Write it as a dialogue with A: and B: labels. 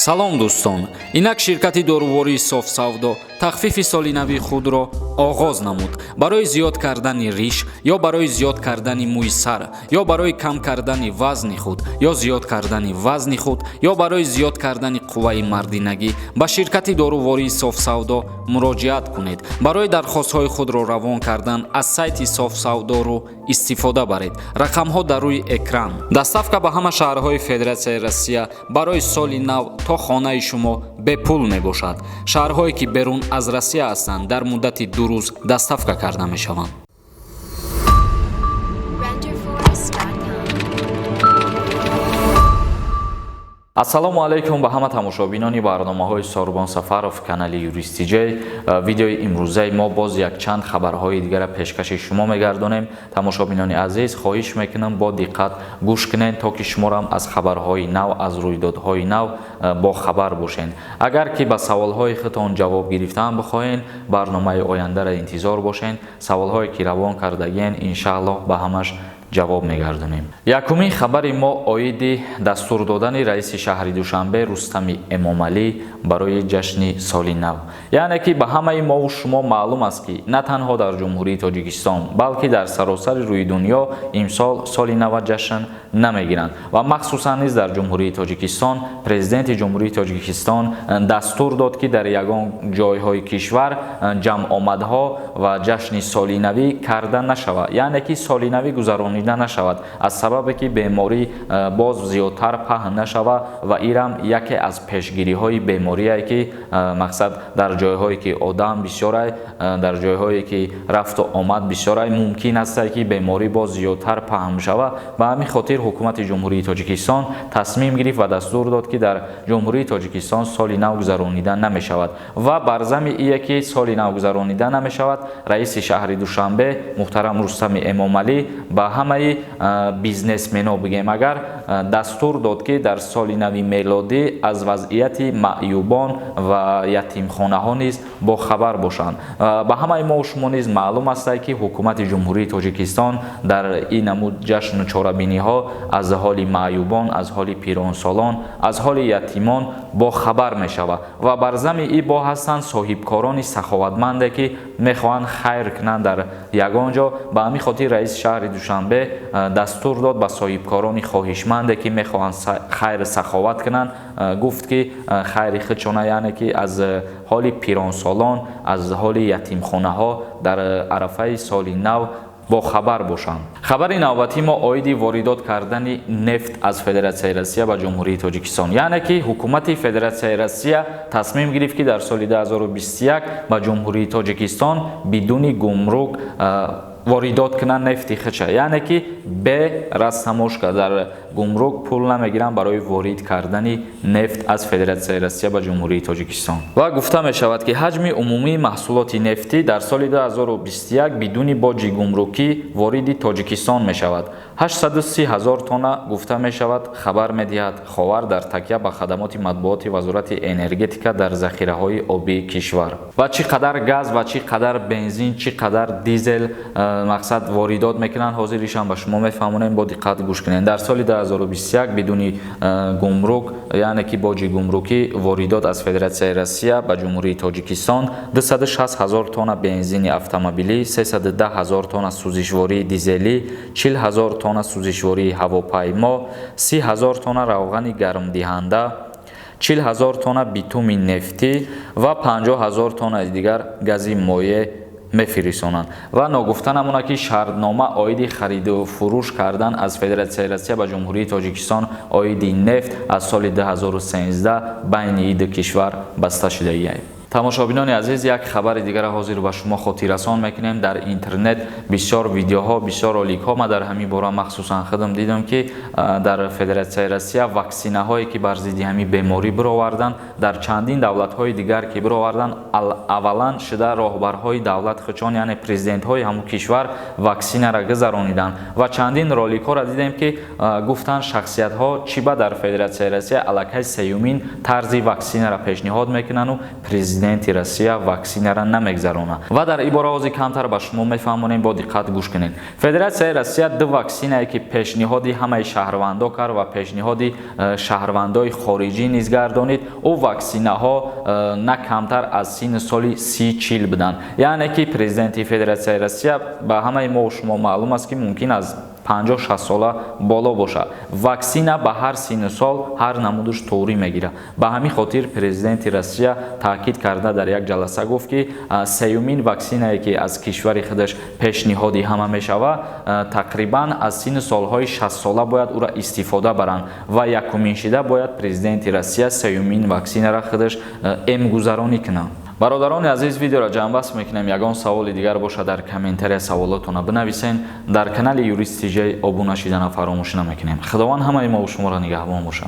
A: Салом, дӯстон! Инак ширкати дорувории Софсавдо тахфифи соли нави худро оғоз намуд. Барои зиёд кардани риш ё барои зиёд кардани мӯи сар, ё барои кам кардани вазни худ, ё зиёд кардани вазни худ, ё барои зиёд кардани қувваи мардинагӣ ба ширкати дорувории Софсавдо муроҷиат кунед. Барои дархостҳои худро равон кардан аз сайти Софсавдору истифода баред. Рақамҳо дар рӯи экран. Доставка ба ҳама шаҳрҳои Федератсияи Россия барои соли нав то хонаи шумо бепул мебошад. Шаҳрҳое, ки берун аз Россия ҳастанд, дар муддати 2 рӯз доставка карда мешаванд.
B: Renderforest.com.
C: Ассалому алайкум ба ҳама тамошобинони барномаҳои Сорбон Сафаров, канали Юристиҷей. Видеои имрӯзаи мо боз якчанд хабарҳои дигара пешкаши шумо мегардонем. Тамошобинони азиз, хоҳиш мекунам, бо диққат гӯш кунед, то ки шуморам аз хабарҳои нав, аз рӯйдодҳои нав бохабар бошед. Агар ки ба саволҳои худтон ҷавоб гирифтан бихоҳед, барномаи ояндаро интизор бошед. Саволҳое ки равон кардагиен, иншааллоҳ, ба ҳамаш ҷавоб мегардонем. Якумин хабари мо оиди дастур додани раиси шаҳри Душанбе Рустами Эмомалӣ барои ҷашни соли нав. Яъне ки ба ҳамаи мову шумо маълум аст, ки на танҳо дар Ҷумҳурии Тоҷикистон, балки дар саросари рӯи дунё имсол соли нава ҷашн намегиранд ва махсусан низ дар Ҷумҳурии Тоҷикистон Президенти Ҷумҳурии Тоҷикистон дастур дод, ки дар ягон ҷойҳои кишвар ҷамъомадҳо ва ҷашни солинавӣ карда нашавад, яъне ки солинавӣ гузаронида нашавад, аз сабабе ки беморӣ боз зиёдтар паҳн нашавад. Ва ирам яке аз пешгириҳои беморие, ки мақсад дар ҷойҳое ки одам бисёрай, дар ҷойҳое ки рафту омад бисёрай, мумкин аст, ки беморӣ боз зиёдтар паҳн шавад. Ба ҳамин хотир ҳукумати Ҷумҳурии Тоҷикистон тасмим гирифт ва дастур дод, ки дар Ҷумҳурии Тоҷикистон соли нав гузаронида намешавад. Ва бар зами ие ки соли нав гузаронида намешавад, раиси шаҳри Душанбе муҳтарам Рустами Эмомалӣ ба ҳамаи бизнесмено, бигем агар, дастур дод, ки дар соли нави мелодӣ аз вазъияти маъюбон ва ятимхонаҳо низ бохабар бошанд. Ба ҳамаи мо шумо низ маълум аст, ки ҳукумати Ҷумҳурии Тоҷикистон дар ин намуд ҷашну чорабиниҳо аз ҳоли маъюбон, аз ҳоли пиронсолон, аз ҳоли ятимон бохабар мешавад. Ва бар зами и бо ҳастанд соҳибкорони саховатманде, ки мехоҳанд хайр кунанд дар ягон ҷо. Ба ҳамин хотир раиси шаҳри Душанбе дастур дод ба соҳибкорони хоҳишманде, ки мехоҳанд хайр саховат кунанд, гуфт, ки хайри худшона, яъне ки аз ҳоли пиронсолон, аз ҳоли ятимхонаҳо дар арафаи соли нав бохабар бошанд. Хабари навбатии мо оиди воридот кардани нефт аз Федератсияи Россия ба Ҷумҳурии Тоҷикистон. Яъне ки ҳукумати Федератсияи Россия тасмим гирифт, ки дар соли 2021 ба Ҷумҳурии Тоҷикистон бидуни гумрук воридот кунанд нефти худша, яъне ки бе растаможка, дар гумрук пул намегиранд барои ворид кардани нефт аз Федератсияи Россия ба Ҷумҳурии Тоҷикистон. Ва гуфта мешавад, ки ҳаҷми умумии маҳсулоти нефтӣ дар соли 2021 бидуни боҷи гумрукӣ вориди Тоҷикистон мешавад 830 ҳазор тонна, гуфта мешавад, хабар медиҳад Ховар дар такя ба хадамоти матбуоти Вазорати энергетика дар захираҳои обии кишвар. Ва чӣ қадар газ ва чӣ қадар бензин, чӣ қадар дизел мақсад воридот мекунанд, ҳозиришам ба шумо мефаҳмонем, бо диққат гӯш кунед. Дар соли 2021 бидуни гумрук, яъне ки боҷи гумрукӣ, воридот аз Федератсияи Россия ба Ҷумҳурии Тоҷикистон 260 ҳазор тонна бензини автомобилӣ, 310 ҳазор тонна сӯзишвории дизелӣ, 40 ҳазор тонна сӯзишвории ҳавопаймо, 30 ҳазор тонна равғани гармдиҳанда, 40 ҳазор тонна битуми нефтӣ ва 50 ҳазор тоннаи дигар гази моеъ мефирисонанд. Ва ногуфта намонад, ки шартнома оиди хариду фурӯш кардан аз Федератсияи Россия ба Ҷумҳурии Тоҷикистон оиди нефт аз соли 2013 байни ду кишвар баста шудагист. Тамошобинони азиз, як хабари дигара ҳозир ба шумо хотиррасон мекунем. Дар интернет бисёр видеоҳо, бисёр роликҳо ма дар ҳамин бора махсусан худам дидам, ки дар Федератсияи Россия ваксинаҳое, ки бар зидди ҳамин беморӣ бироварданд, дар чандин давлатҳои дигар ки бироварданд, аввалан шуда роҳбарҳои давлат худшон, яъне президентҳои ҳамун кишвар, ваксинара гузарониданд. Ва чандин роликҳоро дидем, ки гуфтанд шахсиятҳо, чӣ ба дар Федератсияи Россия аллакай сеюмин тарзи ваксинара пешниҳод мекунанду президент Президенти Россия ваксинара намегзаронад. Ва дар ин бора ҳозир камтар ба шумо мефаҳмонем, бо диққат гӯш кунед. Федератсияи Россия ду ваксинае, ки пешниҳоди ҳамаи шаҳрвандо кард ва пешниҳоди шаҳрвандои хориҷӣ низ гардонид, ӯ ваксинаҳо на камтар аз синни соли 30-40 буданд. Яъне ки президенти Федератсияи Россия ба ҳамаи мо шумо маълум аст, ки мумкин аз 50-60 сола боло бошад. Ваксина ба ҳар синну сол, ҳар намудаш тоғрӣ мегирад. Ба ҳамин хотир президенти Россия таъкид карда дар як ҷаласа гуфт, ки сеюмин ваксинае, ки аз кишвари худаш пешниҳоди ҳама мешавад, тақрибан аз синну солҳои 60 сола бояд ӯра истифода баранд ва якумин шида бояд президенти Россия сеюмин ваксинара худаш эмгузаронӣ кунад. Бародарони азиз, видеоро ҷамъбаст мекунем. Ягон саволи дигар бошад, дар комментария саволотона бинависен. Дар канали Юрист Тиҷай обуна шидана фаромӯш намекунем. Худованд ҳамаи мову шуморо нигаҳбон бошад.